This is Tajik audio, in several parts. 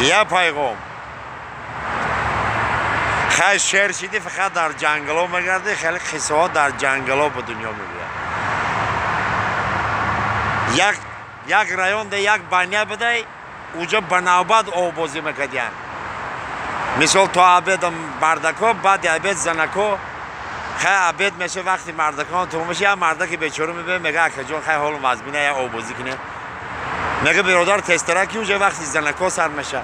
Я пайғом. Хай шер шиди, фақат дар ҷангало мегарди, хеле қиссаҳо дар ҷангало ба дунё мебиёд. Як районда як баня будай, уҷо ба навбат оббозӣ мекардиянд. Мисол, то обедам мардако, баъди обед занако. Хай, обед меша, вақти мардакон тамом меша, як мардаки бечора мебинад, мега: «Акаҷон, хай, ҳолу вазмина, як оббозӣ кунем». Мега: «Биродар, тезтара ки уже вақти занако сар меша».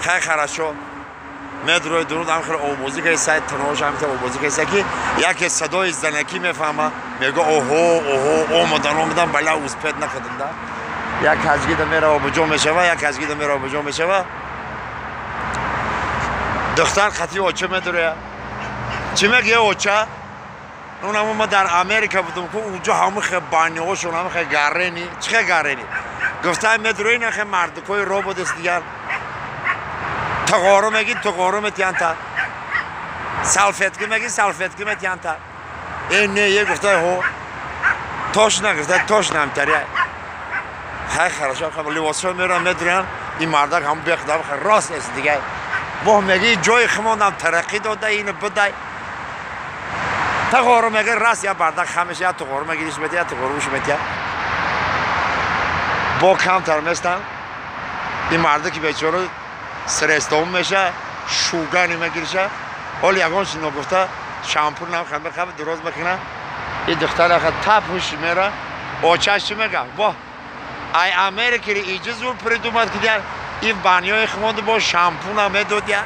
Хай, хорошо, медрои дуруд, ҳам хеле оббозӣ кардисай, танош ҳамта оббозӣ кардисай, ки яке садои занакӣ мефаҳма, мега: «Оҳо, оҳо, омадан, омадан, бала успеть накардам да». Як ҳаҷгида мера, обуҷо мешава, як ҳаҷгида мера, обуҷо мешава. Духтар қати оча медуроя. Чӣ мегӯя оча? Унамо ма дар Америка будум ку, унҷо ҳама хе баняҳошон ҳама хе гарени. Чӣ хе гарени? Гуфта, медурои, нахе мардукои рободест, дигар туғоро меги, туғоро метиянта, салфетка меги, салфетка метиянта. Э, не, е, гуфта, ҳо, точно, гуфта, точно ҳамтария. Хай, хорошо, либосҳо мерам, медурам, ин мардак ҳам бехдам рост эст дигар. Моҳ меги, ҷои химонам тараққӣ дода, ину будай. Тағоро меги, раст, я бардак хамеша, я туғоро мегириш метия, я туғоро метия. Бо камтар местан, ин мардаки бечора стресстом меша, шугани мегириша. Ҳол ягон чи ногуфта шампун намхам, бихаб дуроз мекуна. И духтараха тап ҳуш мера. Очаш чӣ мега? Во, ай Америкари иҷи зур придумать кидя, и банёи химонду бо шампуна медодя.